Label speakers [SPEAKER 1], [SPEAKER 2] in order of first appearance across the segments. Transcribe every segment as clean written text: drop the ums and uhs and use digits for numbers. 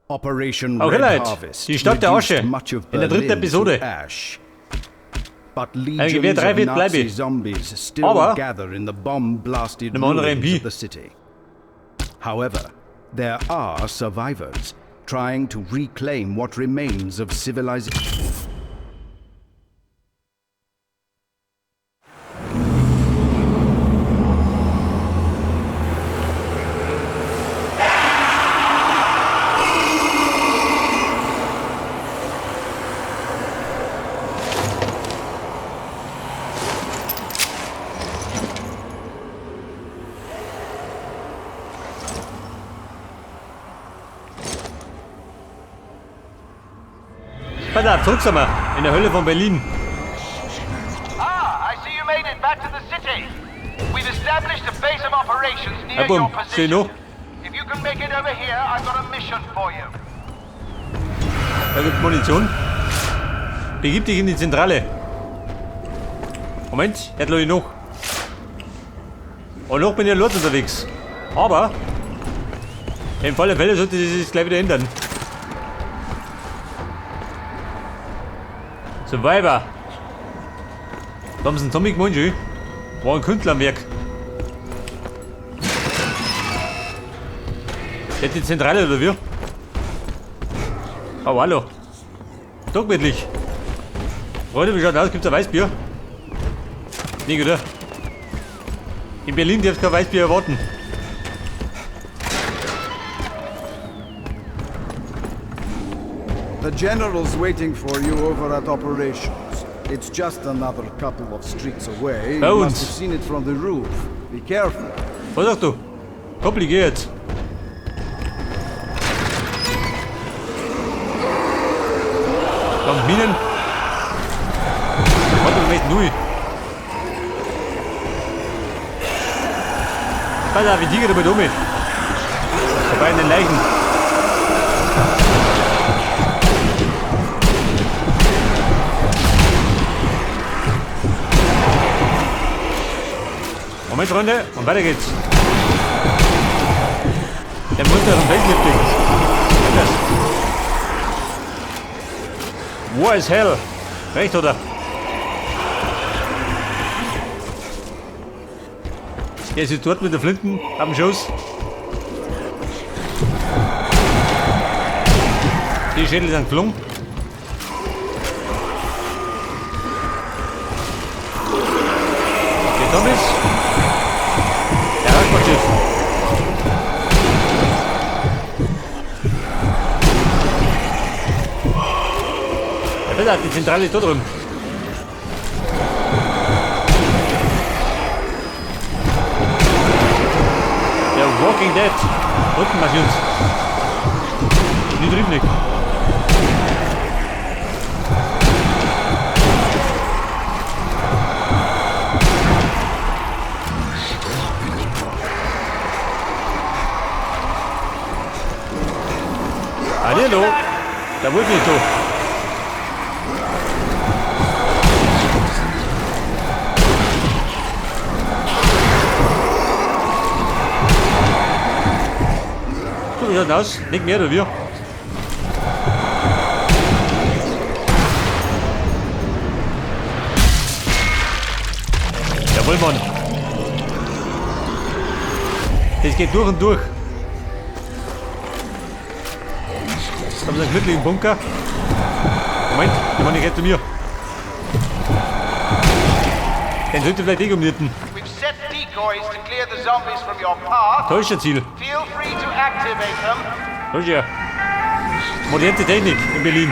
[SPEAKER 1] Operation
[SPEAKER 2] Okay,
[SPEAKER 1] Red
[SPEAKER 2] Leute,
[SPEAKER 1] Harvest
[SPEAKER 2] die Stadt der
[SPEAKER 1] reduced
[SPEAKER 2] Asche
[SPEAKER 1] much of
[SPEAKER 2] in der dritten
[SPEAKER 1] Berlin to
[SPEAKER 2] Episode.
[SPEAKER 1] ash. But
[SPEAKER 2] Ein Gewehr
[SPEAKER 1] legions
[SPEAKER 2] 3
[SPEAKER 1] of
[SPEAKER 2] wird bleibe
[SPEAKER 1] Nazi
[SPEAKER 2] ich.
[SPEAKER 1] zombies still
[SPEAKER 2] Aber
[SPEAKER 1] gather in the bomb-blasted
[SPEAKER 2] nimm andere
[SPEAKER 1] ruins
[SPEAKER 2] MP.
[SPEAKER 1] of the city. However, there are survivors trying to reclaim what remains of civilization.
[SPEAKER 2] Pass auf, zurück sind wir. In der Hölle von Berlin.
[SPEAKER 3] Ah, I see you made it back to the city. We've established a base of operations near
[SPEAKER 2] Ja, bumm.
[SPEAKER 3] your
[SPEAKER 2] Steh
[SPEAKER 3] position.
[SPEAKER 2] noch.
[SPEAKER 3] If you can make it over here, I've got a mission for you.
[SPEAKER 2] Da gibt's Munition. Begib dich in die Zentrale. Moment, jetzt lade ich noch. Und noch bin ich ja Lord unterwegs. Aber im Fall der Fälle sollte sich das gleich wieder ändern. Survivor. Da haben sie einen Zombie gemacht, schön. War ein Künstler am Werk. Der hat die Zentrale oder wie? Oh, hallo. Doch wirklich. Freunde, wie schaut aus? Gibt's ein Weißbier? Nee, oder? In Berlin darfst du kein Weißbier erwarten.
[SPEAKER 4] The general's waiting for you over at operations. It's just another couple of streets away.
[SPEAKER 2] Bei
[SPEAKER 4] You
[SPEAKER 2] uns.
[SPEAKER 4] must have seen it from the roof. Be careful.
[SPEAKER 2] Was sagst du? Hoppli, geh jetzt. Komm, Minen. Warte, wir möchten null. Pass auf, ich tiger damit um. Vorbei an den Leichen. Moment, Freunde, und weiter geht's. Der muss doch im Weltlifting. Das. War is hell. Recht, oder? Der ist dort mit der Flinten am Schuss. Die Schädel sind geflogen. Die Zombies. Der Transportschiff. Ja, bitte, die Zentrale ist da drüben. Der Walking Dead. Unten marschiert. Nie drüben nicht. Hallo. Da wollte ich doch. So, wie schaut's aus? Nicht mehr, oder wie? Jawohl, Mann. Das geht durch und durch. Da haben sie einen glücklichen Bunker. Moment, die meine ich zu mir. Den sollte vielleicht eh umnieten.
[SPEAKER 3] We've set decoys to clear the zombies from your path.
[SPEAKER 2] Täuscherziel.
[SPEAKER 3] Feel free to activate them.
[SPEAKER 2] Das ist ja moderne Technik in Berlin.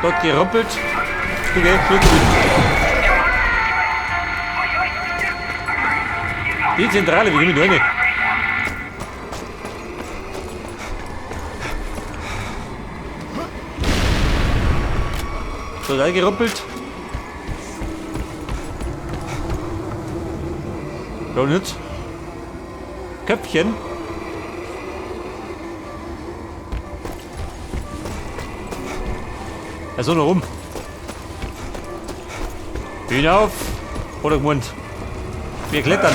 [SPEAKER 2] Dort gerumpelt. Du geh, Schluss damit. Die Zentrale, wie komme ich da rein? So, da gerumpelt. Ja, nicht. Köpfchen. Er ist noch rum. Hinauf! Oder gemeint. Wir klettern.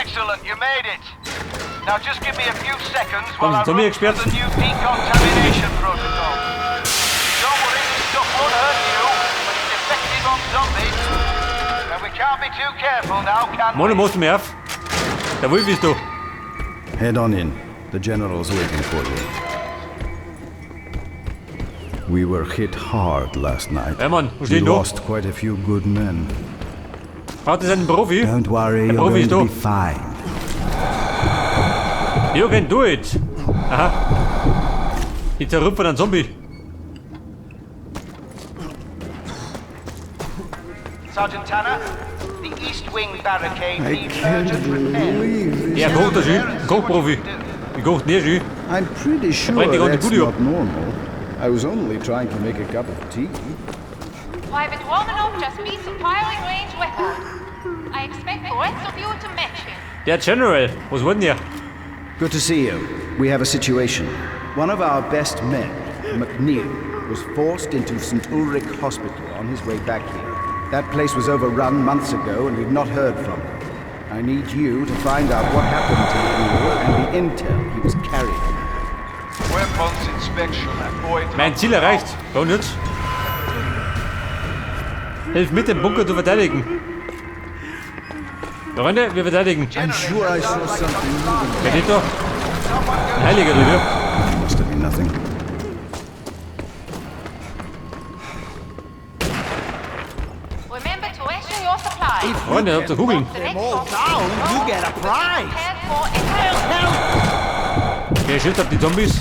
[SPEAKER 3] Excellent, you made it. Now just give me a few seconds while I
[SPEAKER 2] Haben Sie Zombie
[SPEAKER 3] run through
[SPEAKER 2] gesperrt?
[SPEAKER 3] the new decontamination protocol. Don't worry, this stuff won't hurt you, but it's effective on zombies. And we can't be too careful now, can
[SPEAKER 2] Mono,
[SPEAKER 3] we?
[SPEAKER 2] machst du mir auf? Der Wolf ist da.
[SPEAKER 1] Head on in. The general's waiting for you. We were hit hard last night.
[SPEAKER 2] Ja, Mann, wo
[SPEAKER 1] We
[SPEAKER 2] steht denn da?
[SPEAKER 1] lost quite a few good men.
[SPEAKER 2] Braucht das einen Profi?
[SPEAKER 1] Don't worry,
[SPEAKER 2] Der
[SPEAKER 1] you're
[SPEAKER 2] Profi
[SPEAKER 1] going
[SPEAKER 2] ist
[SPEAKER 1] to
[SPEAKER 2] da.
[SPEAKER 1] be fine.
[SPEAKER 2] You can do it. Aha. Die zerrüpfen einen Zombie.
[SPEAKER 3] Sergeant Tanner, the East Wing barricade
[SPEAKER 4] I
[SPEAKER 3] needs
[SPEAKER 4] can't
[SPEAKER 3] urgent repair.
[SPEAKER 4] believe this.
[SPEAKER 2] Der kocht das schön. Kochprofi. Ich kocht nicht schön.
[SPEAKER 1] I'm pretty sure
[SPEAKER 2] brennt die ganze
[SPEAKER 1] that's
[SPEAKER 2] Bude ab.
[SPEAKER 1] not normal. I was only trying to make a cup of tea.
[SPEAKER 5] Private Romanov just beat the firing range record. I expect the rest of you to match him.
[SPEAKER 2] Der General. Was wollt denn der?
[SPEAKER 1] Good to see you. We have a situation. One of our best men, McNeil, was forced into St. Ulrich Hospital on his way back here. That place was overrun months ago and we've not heard from him. I need you to find out what happened to McNeil and the intel he was carrying.
[SPEAKER 6] Weapons inspection at Void.
[SPEAKER 2] Mein Ziel erreicht. So, und jetzt? Hilf mit, den Bunker zu verteidigen. Freunde, wir verteidigen.
[SPEAKER 4] I'm sure I saw something moving.
[SPEAKER 2] Wer steht da? Ein Heiliger, du, ja.
[SPEAKER 1] Must have been nothing.
[SPEAKER 5] Remember to ration your supplies.
[SPEAKER 2] Freunde, habt ihr Kugeln?
[SPEAKER 5] The next
[SPEAKER 7] all
[SPEAKER 5] officer
[SPEAKER 7] down, you get a prize.
[SPEAKER 5] prepared for attack.
[SPEAKER 2] Okay, Schild auf die Zombies.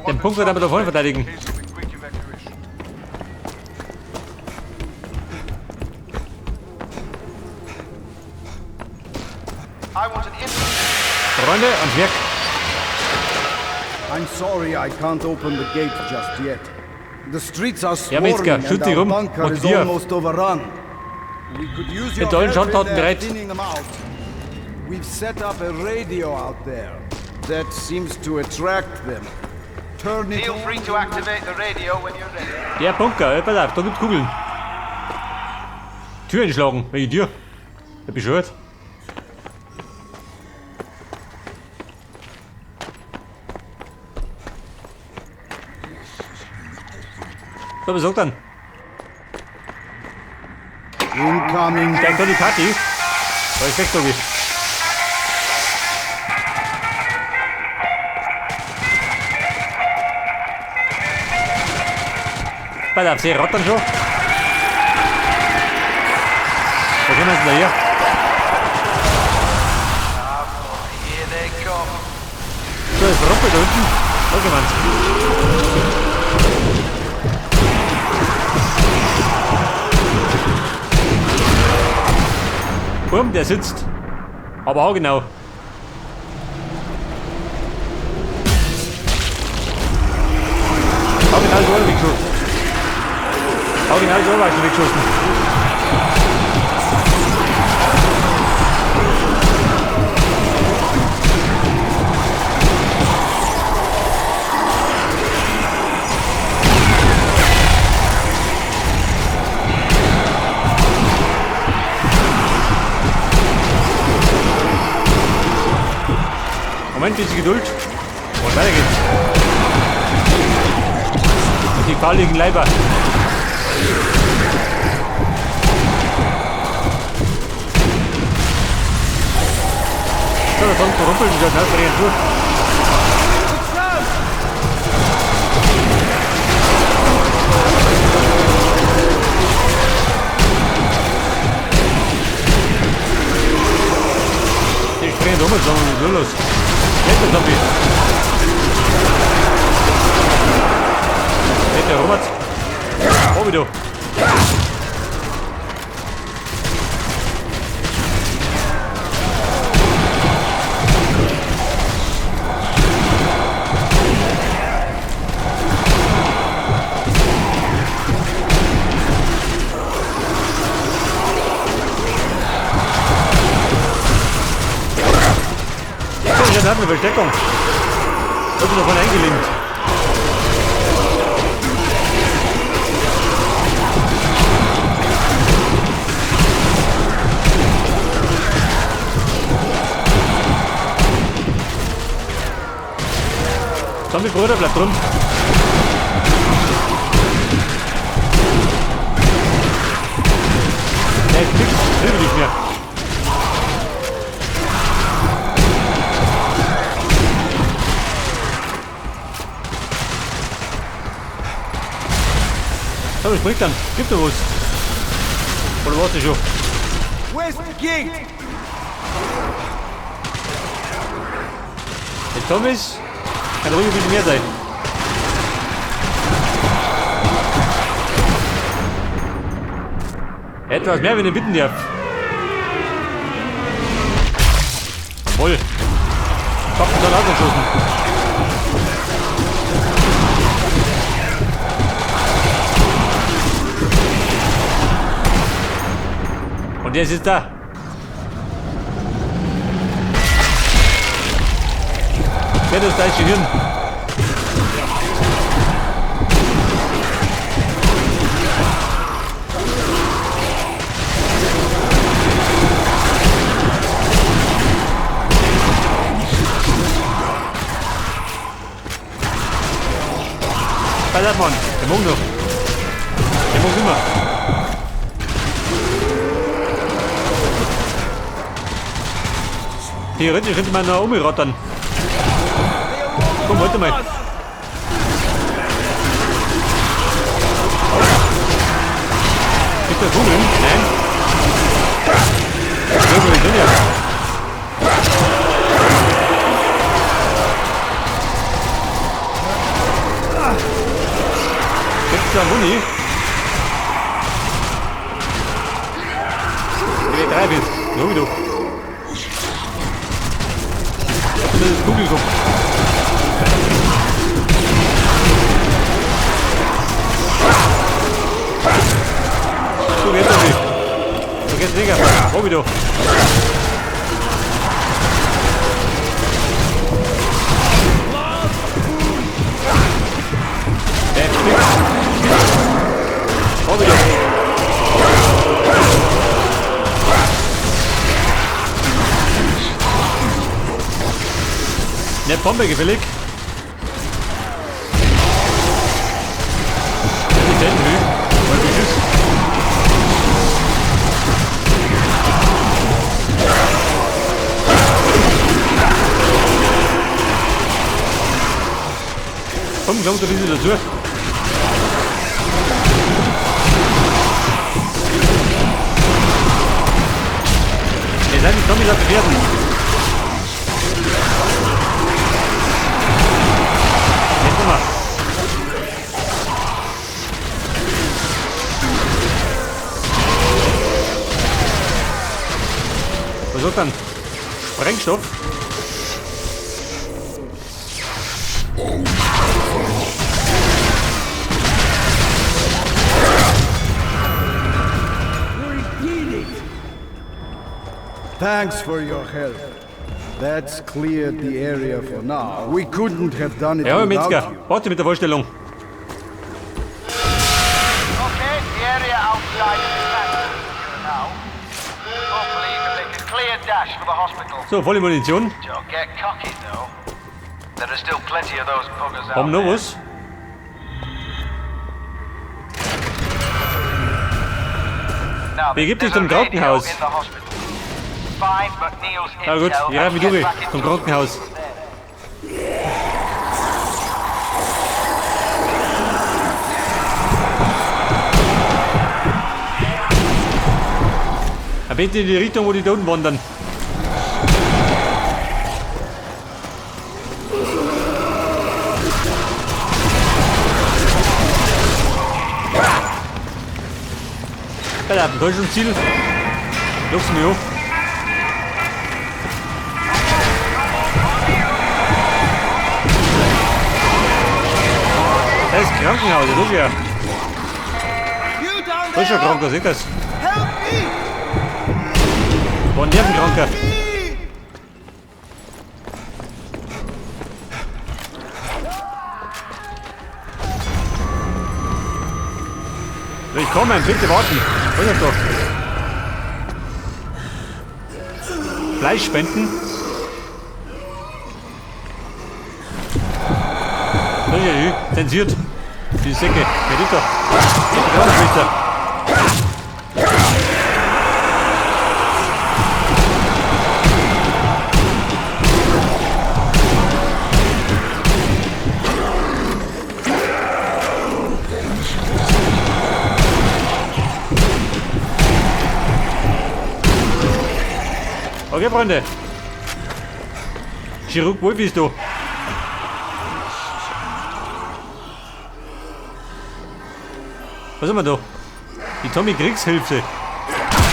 [SPEAKER 2] Den Bunker damit da vorne verteidigen.
[SPEAKER 6] Case of a quick evacuation.
[SPEAKER 3] I want an infantry
[SPEAKER 2] Freunde, ans Werk.
[SPEAKER 4] I'm sorry I can't open the gate just yet. The streets are
[SPEAKER 2] Ja, Metzger,
[SPEAKER 4] swarming
[SPEAKER 2] shoot
[SPEAKER 4] and
[SPEAKER 2] die
[SPEAKER 4] our
[SPEAKER 2] rum.
[SPEAKER 4] bunker
[SPEAKER 2] Mach
[SPEAKER 4] is
[SPEAKER 2] die auf.
[SPEAKER 4] almost overrun. We could use your
[SPEAKER 2] Mit allen
[SPEAKER 4] help in
[SPEAKER 2] Schandtaten
[SPEAKER 4] there
[SPEAKER 2] bereit.
[SPEAKER 4] thinning them out. We've set up a radio out there that seems to attract them. Turn it
[SPEAKER 3] Feel
[SPEAKER 4] on.
[SPEAKER 3] free to activate the radio when you're ready.
[SPEAKER 2] Der Bunker, pass auf, da gibt's Kugeln. Tür einschlagen. Welche Tür? Der bescheuert. So, was sagt dann?
[SPEAKER 4] Incoming.
[SPEAKER 2] Steigt da die Party? Respekt, Tobi. Pass auf, sie rattern schon. Wo kommen sie denn da her?
[SPEAKER 3] Here they come.
[SPEAKER 2] So, es rumpelt da unten. Da kommen sie. Bumm, der sitzt. Aber auch genau. Hau genau so weggeschossen. Hau genau so war schon weggeschossen. Moment, bisschen Geduld. Und weiter geht's. Und die fauligen Leiber. So, da kommt rumpeln schon, ne? Drehen durch. Die springen um, sondern nur los. Geht der Zombie. Geht der Robert. Oh, wieder. So, Braucht eine Versteckung. Ich hab davon eingelinkt. Zombie-Bruder, bleib drin. Der ist fix, will nicht mehr. So, was bringt dann? Gib doch was. Oder war's das schon?
[SPEAKER 4] West Gate!
[SPEAKER 2] Der Thomas kann ruhig ein bisschen mehr sein. Etwas mehr, wenn ich bitten darf. Jawohl. Waffen soll ausgeschossen. Und der ist jetzt da. Der hat das deutsche Hirn. Pass auf, Mann. Der mag noch. Der mag immer. Theoretisch könnte man noch umrattern. Komm, warte mal. Gibt da Kugeln? Nein. Kugeln sind ja. Gibt's da Muni? Die W3 wird. So wie du. Das ist Kugelkopf. Du gehst doch nicht. Du gehst nicht. Wo wieder? Der ist fix. Wo wieder? Eine Bombe gefällig. Das ist selten viel. Weil Beschiss. Komm, kommt ein bisschen dazu. Ihr seid die Zombies auf den Fersen. Jetzt nochmal. Was sagt dann? Sprengstoff?
[SPEAKER 4] Thanks for your help. That's cleared the area for now. We couldn't have done it
[SPEAKER 2] Ja, Herr
[SPEAKER 4] without
[SPEAKER 2] Metzger,
[SPEAKER 4] you.
[SPEAKER 2] warte mit der Vorstellung.
[SPEAKER 3] Okay, the area outside is secure now. Hopefully you can make a clear dash for the hospital.
[SPEAKER 2] So, volle Munition.
[SPEAKER 3] Don't get cocky though. There are still plenty of those buggers out
[SPEAKER 2] Haben noch
[SPEAKER 3] there.
[SPEAKER 2] was?
[SPEAKER 3] Now,
[SPEAKER 2] Begib dich
[SPEAKER 3] there's
[SPEAKER 2] zum
[SPEAKER 3] a radio
[SPEAKER 2] Krankenhaus.
[SPEAKER 3] in the hospital. Find McNeil's
[SPEAKER 2] Na gut,
[SPEAKER 3] intel
[SPEAKER 2] ich reif
[SPEAKER 3] and
[SPEAKER 2] mich
[SPEAKER 3] get
[SPEAKER 2] durch
[SPEAKER 3] back in
[SPEAKER 2] zum
[SPEAKER 3] touch.
[SPEAKER 2] Krankenhaus. Am besten in die Richtung, wo die Toten wandern. Alter, ein Täuschungsziel. Lupsen mich auf. Das ist Krankenhaus, das ist ja. Das ist schon krank, was ist das? War ein Nervenkranker. Kommen, bitte warten. Was ist das da? Fleisch spenden. Das ist ja zensiert. Die Säcke. Wer ist da? Die Krankenschwester. Okay, Freunde. Chirurg Wolf ist da. Was haben wir da? Die Tommy Kriegshilfe.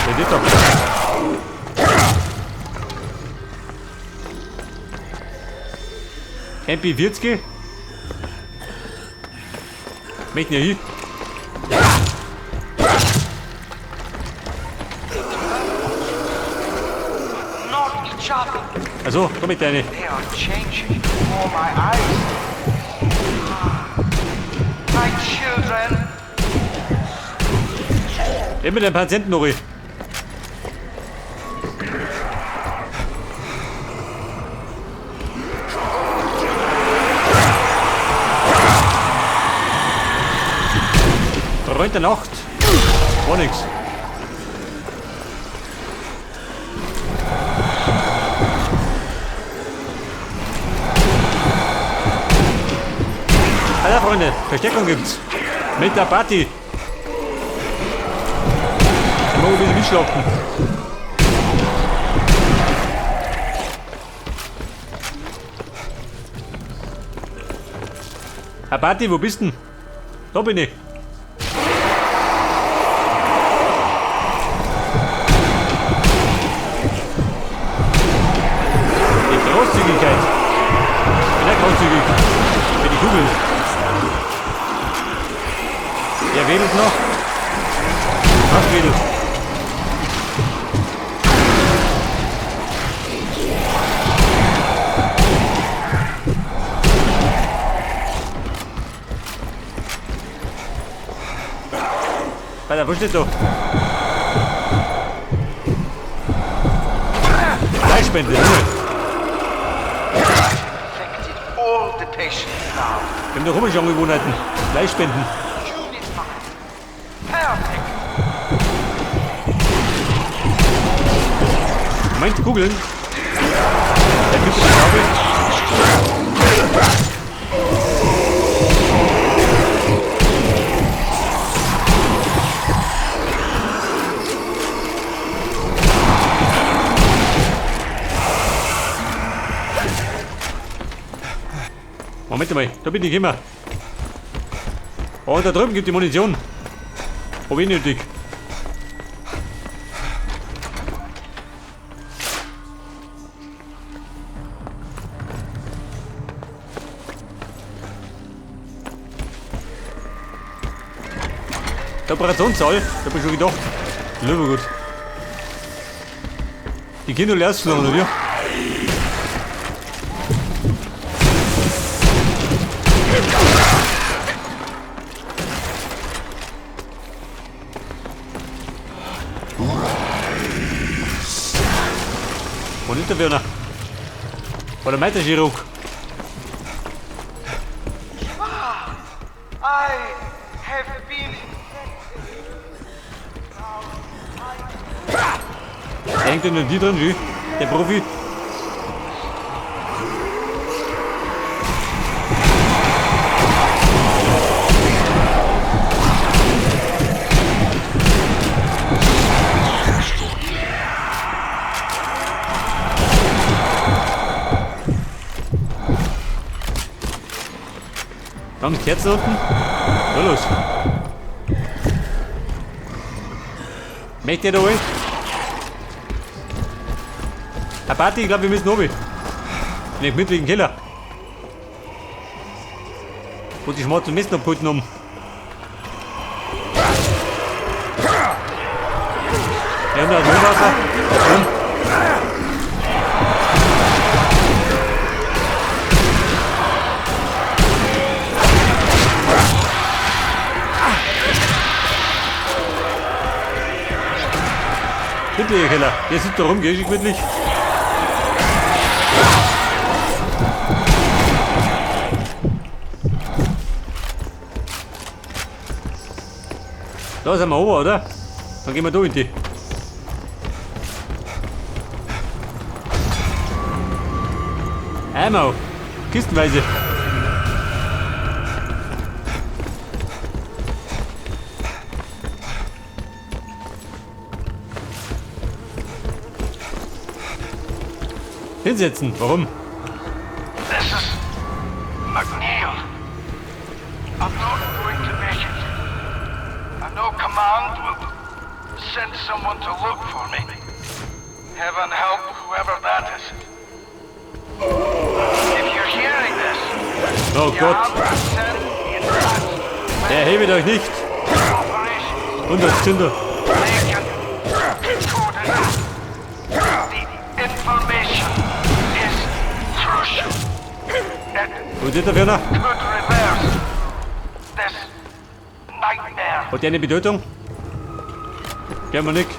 [SPEAKER 2] Wer ist da? MP40. Möchten ja hin. Also, komm mit deine.
[SPEAKER 3] They are changing before my eyes. My children.
[SPEAKER 2] Immer den Patienten, Nori. Freund der Nacht. War nix. Hallo Freunde, Verstärkung gibt's. Mit der Party. Ich mag ein bisschen mitschlafen. Herr Party, wo bist denn? Da bin ich. Die Großzügigkeit. Ich bin auch großzügig. Für die Kugeln. Wer wedelt noch? Was wedelt? Alter, wo steht du? Fleischspende, Junge. Wir haben doch komische Angewohnheiten. Fleischspenden. Moment, Kugeln. Der gibt es, glaube ich. Moment mal, da bin ich immer. Oh, da drüben gibt die Munition. Hab ich nötig. Der Operationssaal, da hab ich schon gedacht. Löwe gut. Die Kinder leer noch, oder wie? Wo ist der Werner? Oder meint der Chirurg?
[SPEAKER 3] I have been
[SPEAKER 2] Der hängt in der die drin, wie? Der Profi. Haben die Kerzen unten? Na los. Möchte der da rein? Herr Party, ich glaube, wir müssen runter. In den gemütlichen Keller. Wo die schwarzen Messen abgehalten haben. Wir haben da ein Wasser. Gemütlicher Keller. Der sitzt da rum, gell, gemütlich. Da sind wir oben, oder? Dann gehen wir da in die. Einmal. Kistenweise. Hinsetzen. Warum?
[SPEAKER 3] This is McNeil. I'm not going to make it. I know command will send someone to look for me. Heaven help whoever that is. If you're hearing this,
[SPEAKER 2] Oh
[SPEAKER 3] you
[SPEAKER 2] Gott.
[SPEAKER 3] have to send the advanced
[SPEAKER 2] Erhebet euch nicht.
[SPEAKER 3] operations.
[SPEAKER 2] Und das Zünder.
[SPEAKER 3] They can decode it. The information is crucial. It
[SPEAKER 2] Wo ist der Werner?
[SPEAKER 3] could reverse this nightmare.
[SPEAKER 2] Hat der eine Bedeutung? Gehen wir nicht.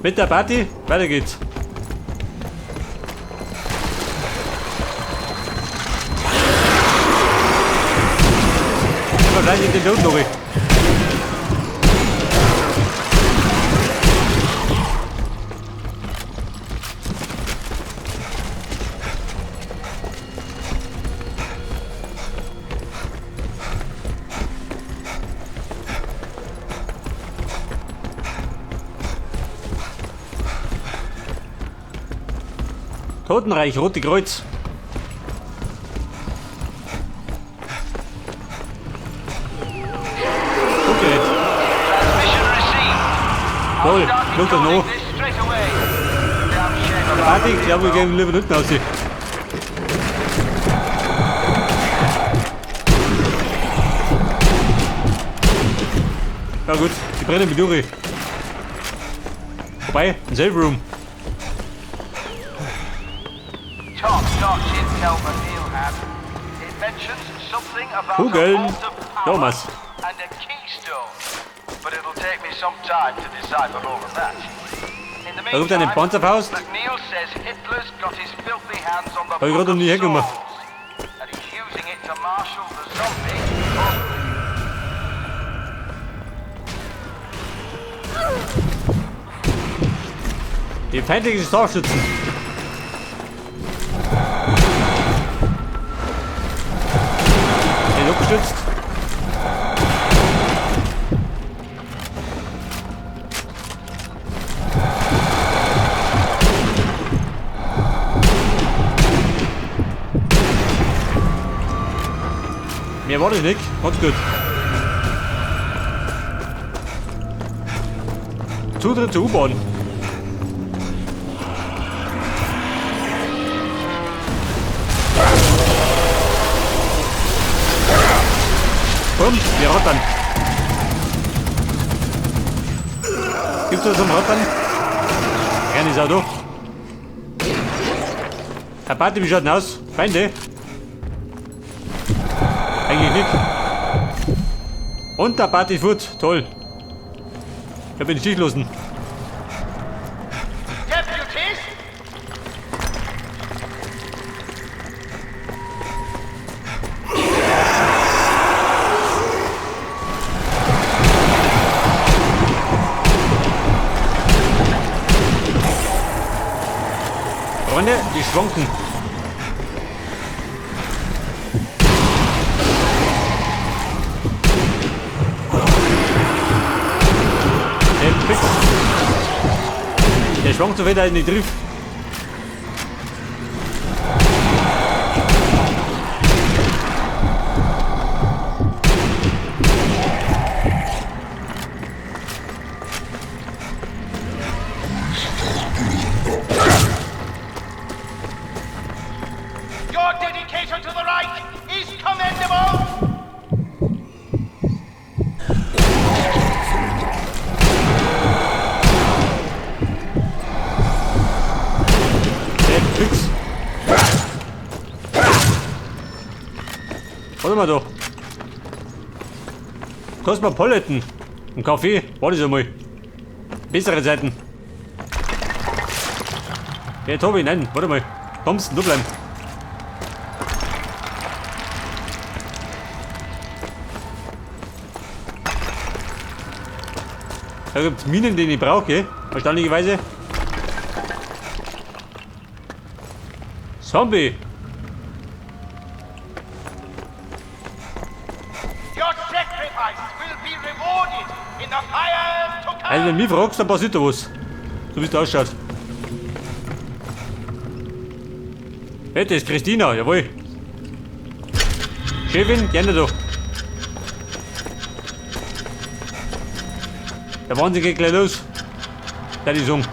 [SPEAKER 2] Mit der Party, weiter geht's. Immer gleich in den Toten, Lori. Totenreich, Rote Kreuz. Okay.
[SPEAKER 3] Transmission received.
[SPEAKER 2] Toll,
[SPEAKER 3] I'll start
[SPEAKER 2] schau das
[SPEAKER 3] decoding
[SPEAKER 2] noch.
[SPEAKER 3] this straight away. Damn shame about
[SPEAKER 2] Party, ich
[SPEAKER 3] the
[SPEAKER 2] glaube, wir
[SPEAKER 3] info.
[SPEAKER 2] gehen lieber hinten raus. Ja gut, die brennen mit durch. Vorbei, ein Safe Room.
[SPEAKER 3] Top-notch intel McNeil had. It mentions something about
[SPEAKER 2] Kugeln.
[SPEAKER 3] a vault of power
[SPEAKER 2] Thomas.
[SPEAKER 3] and a keystone. But it'll take me some time to decipher all of that. In the
[SPEAKER 2] Da kommt eine
[SPEAKER 3] meantime,
[SPEAKER 2] Panzerfaust.
[SPEAKER 3] McNeil says Hitler's got his filthy hands on the
[SPEAKER 2] Hab ich
[SPEAKER 3] Book
[SPEAKER 2] gerade
[SPEAKER 3] of
[SPEAKER 2] noch nie hergenommen.
[SPEAKER 3] Souls, and he's using it to marshal the zombie.
[SPEAKER 2] Die feindlichen Scharfschützen. Den abgestützt. Mehr war das nicht. Ganz gut. Zutritt zur U-Bahn. Komm, wir rattern. Gibt's was zum Rattern? Keine Sau da. Herr Party, wie schaut denn aus? Feinde? Eigentlich nicht. Und der Party ist fort. Toll. Ich hab ihn Stich lassen.
[SPEAKER 3] Deputies!
[SPEAKER 2] Freunde, die schwanken. Der fix. Der schwankt so viel, dass ich nicht trifft.
[SPEAKER 3] Your dedication to the Reich is commendable!
[SPEAKER 2] Der fix. Warte mal da. Kostet mal Polletten. Ein Kaffee war das einmal. Bessere Zeiten. Hey Tobi, nein, warte mal. Thompson, du bleiben. Da gibt es Minen, die ich brauche, gell? Erstaunlicherweise. Zombie!
[SPEAKER 3] Your sacrifice will be rewarded in the fires to come.
[SPEAKER 2] Also wenn du mich fragst, dann passiert da was. So wie es da ausschaut. Hey, das ist Christina, jawohl. Chefin, gerne doch. Der Wahnsinn geht gleich los. Der die Song.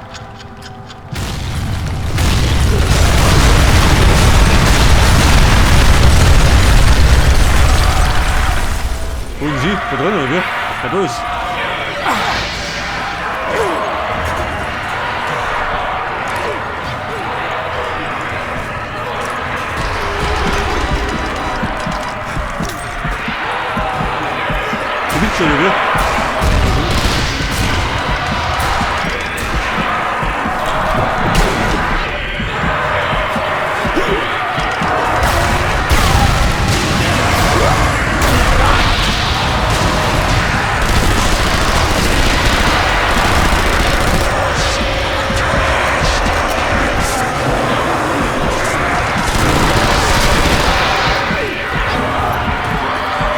[SPEAKER 2] Wo sind Sie? Da drin oder wie? Ja, da ist. Du bist schon, oder wie?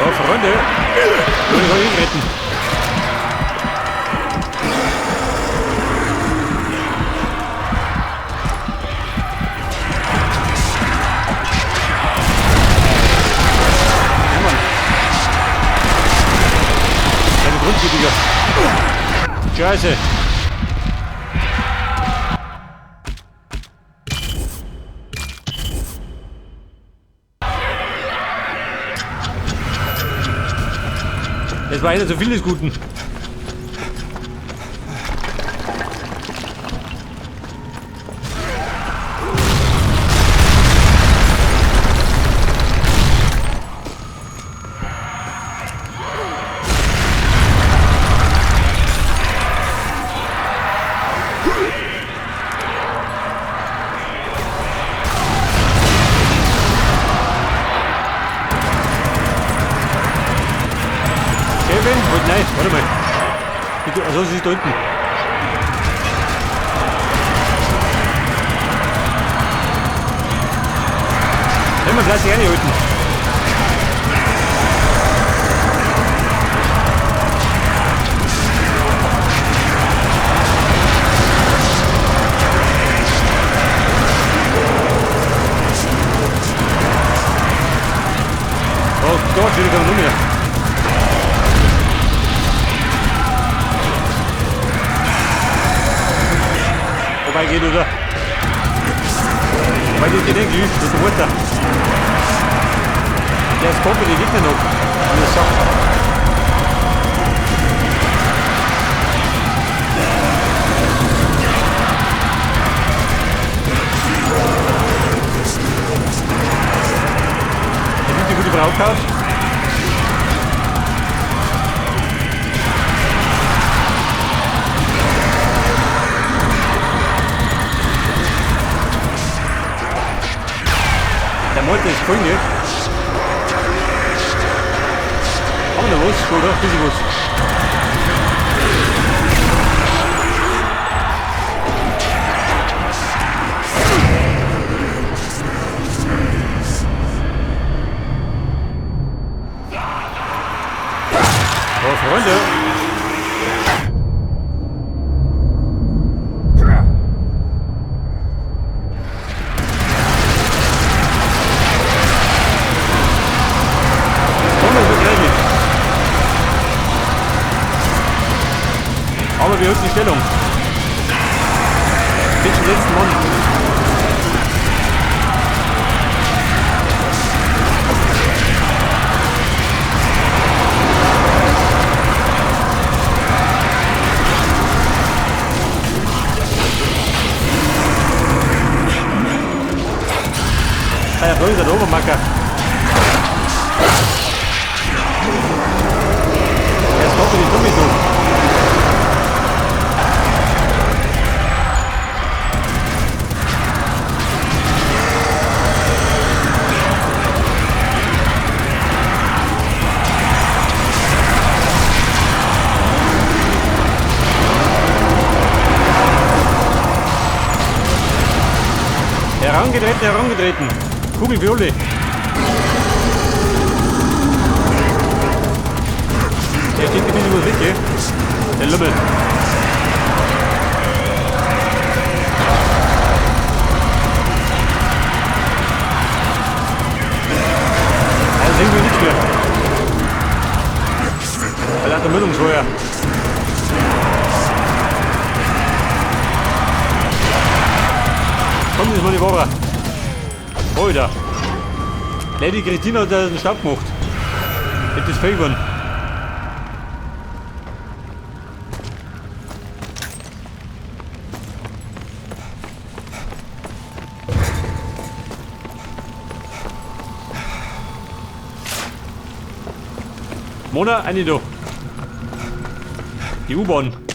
[SPEAKER 2] Oh, Freunde! Ich will euch retten. Ja, Mann. Keine Grundgütiger. Scheiße. Das war einer zu viel des Guten. Nein, warte mal. Also sie ist da unten. Immer fleißig reinhalten. Oh Gott, wieder kommt noch mehr. Vorbei geht, oder? Weil die geht eigentlich, das ist der Mutter. Der ist kommt, die Gegner noch. Und das sagt. Der nimmt die gute Frau gehabt. Der Motor ist voll, ne? Haben wir noch was? Schon, oder? Bisschen was. Oh, Freunde! Aber wir halten die Stellung. Bis zum letzten Mann. Ah ja, da ist der Obermacker. Der ist doch die Dummi, du. Herangetreten, herangetreten. Kugel für alle. Der steht ein bisschen was weg, gell? Der Lümmel. Also sehen wir nichts mehr. Weil er hat Ermüdungsfeuer. Komm, das war die Wahre. Alter. Lady Christina hat da den Staub gemacht. Hätte das fake geworden. Mona, eine da. Die U-Bahn.